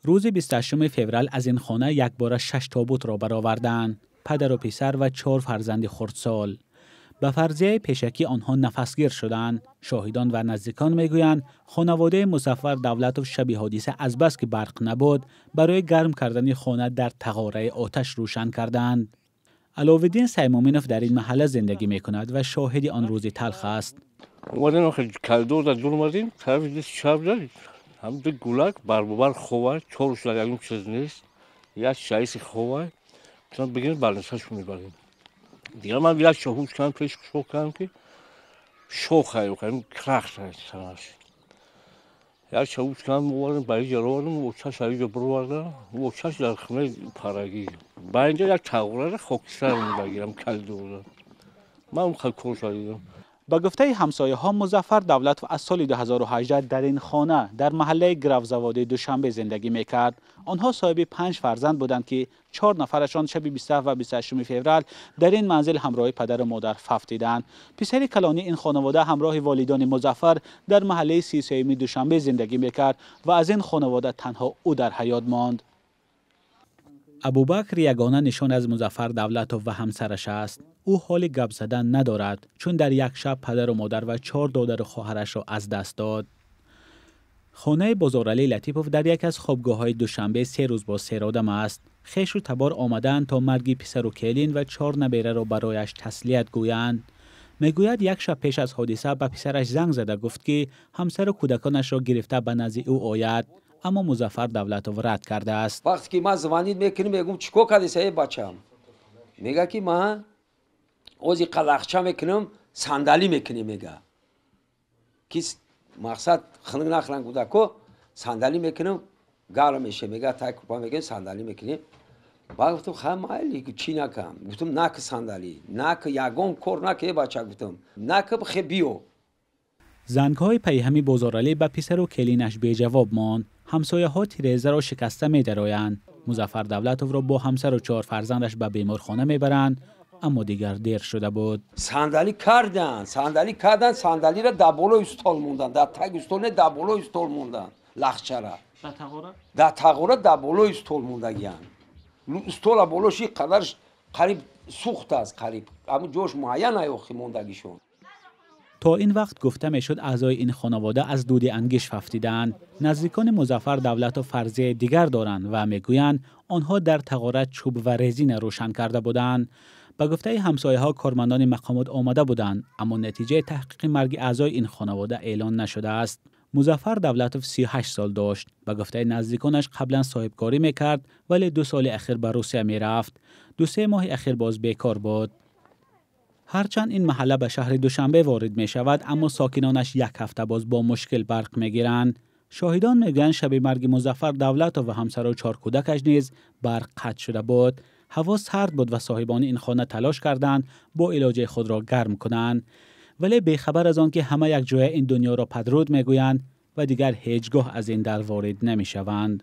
Рӯзи 28 феврал аз ин хона якбора 6 тобутро бароварданд: падару писар ва 4 фарзанди хурдсол. Ба фарзияи пешакӣ онҳо нафасгир шуданд. Шоҳидон ва наздикон мегӯянд, хонаводаи Музаффар Давлатов шаби ҳодиса аз бас ки барқ набуд, барои гарм кардани хона дар тағораи оташ рӯшан карданд. Аловиддин Саймуминов дар ин маҳалла зиндагӣ мекунад ва шоҳиди он рӯзи талх аст. Омадем, коридор да дур омадем, тарафи дасти чап да ҳам ду гулак барбобар хова, чор шуда, ягон чиз нест, як шаиси хова, бигирем, балнисашон мебарем. Дигар ман як шоҳуш кардам, пеш шох кардам, ки шохай крахт сараш. Як шоҳуш кардам, овардам, ба инҷа овардам, очаш инҷа бировардам, очаш дар хонаи парагӣ. Ба инҷа як тағорара хокистар мондагирам коридорда. Ман он кор шудам. Ба гуфтаи ҳамсояҳо, Музаффар Давлатов аз соли 2018 дар ин хона дар маҳаллаи Графзаводи Душанбе зиндагӣ мекард. Онҳо соҳиби 5 фарзанд буданд, ки 4 нафарашон шаби 27 ва 28 феврал дар ин манзил ҳамроҳи падару модар фавтиданд. Писари калони ин хонавода ҳамроҳи волидони Музаффар дар маҳаллаи 33 Душанбе зиндагӣ мекард ва аз ин хонавода танҳо ӯ дар ҳаёт монд. Абубакр ягона нишон аз Музаффар Давлатов ва ҳамсараш аст. Ӯ ҳоли гап задан надорад, чун дар як шаб падару модар ва 4 додару хоҳарашро аз даст дод. Хонаи Бозоралӣ Латипов дар яке аз хобгоҳҳои Душанбе 3 рӯз боз серодам аст. Хешу табор омадаанд то марги писару келин ва 4 набераро барояш таслият гӯянд. Мегӯяд, як шаб пеш аз ҳодиса ба писараш занг зада гуфт, ки ҳамсару кӯдаконашро гирифта ба назди ӯ ояд, аммо Музаффар Давлатов рад кардааст. Вақте ки ман звонить мекунем, мегӯм: «Чӣ кор кардеса, э бачам?» Мега, ки ман ози қалақча мекунам, сандалӣ мекунем. Мега, ки мақсад хунук нахӯранд кӯдако, сандалӣ мекунам, гарм меша. Мега, тай купа мекунем, сандалӣ мекунем. Баъд гуфтам: «Ха, майли, чӣ накам?» Гуфтам: «Наки сандалӣ, наки, ягон кор наки, э бача», гуфтам, «наки, хе, биё». Зангҳои пайҳами Бозоралӣ ба писару келинаш беҷавоб монд. Ҳамсояҳо тирезаро шикаста медароянд. Музаффар Давлатовро бо ҳамсару 4 фарзандаш ба беморхона мебаранд, аммо дигар дер шуда буд. Сандалӣ карданд, сандалӣ карданд, сандалиро дар болои стол монданд, дар таги стол не, дар болои стол монданд. Лахчара дар тағора дар болои стол мондагиянд. Стола болоши қадар қариб сӯхт аст, қариб ҳамн ҷош муайян аёхи мондагишон. То ин вақт гуфта мешуд, аъзои ин хонавода аз дуди ангиш фавтидаанд. Наздикони Музаффар Давлатов фарзияи дигар доранд ва мегӯянд, онҳо дар тағора чӯб ва резина рӯшан карда буданд. Ба гуфтаи ҳамсояҳо, кормандони мақомот омада буданд, аммо натиҷаи таҳқиқи марги аъзои ин хонавода эълон нашудааст. Музаффар Давлатов 38 сол дошт. Ба гуфтаи наздиконаш, қаблан соҳибкорӣ мекард, вале 2 соли ахир ба Русия мерафт. 2-се моҳи ахир боз бекор буд. Ҳарчанд ин маҳалла ба шаҳри Душанбе ворид мешавад, аммо сокинонаш як ҳафта боз бо мушкил барқ мегиранд. Шоҳидон мегӯянд, шаби марги Музаффар Давлатов ва ҳамсару 4 кӯдакаш низ барқ қатъ шуда буд. Ҳаво сард буд ва соҳибони ин хона талош карданд бо илоҷи худро гарм кунанд, вале бехабар аз он ки ҳама якҷоя ин дунёро падруд мегӯянд ва дигар ҳеҷ гоҳ аз ин дар ворид намешаванд.